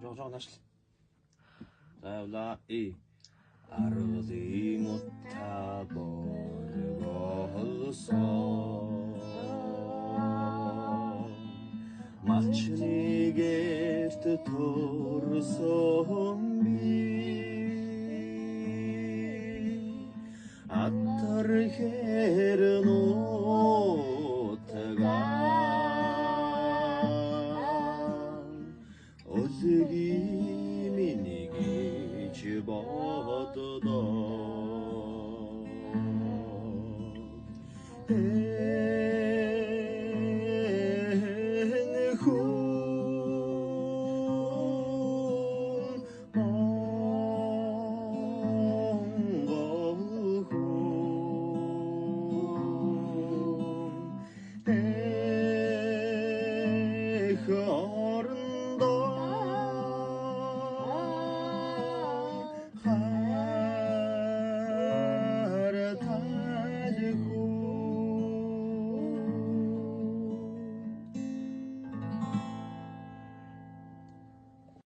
Жоо жоо наашл. За явлаа. И аргали мута боргоолсон малчны гэрт төрсөн би атар хэр нутгаар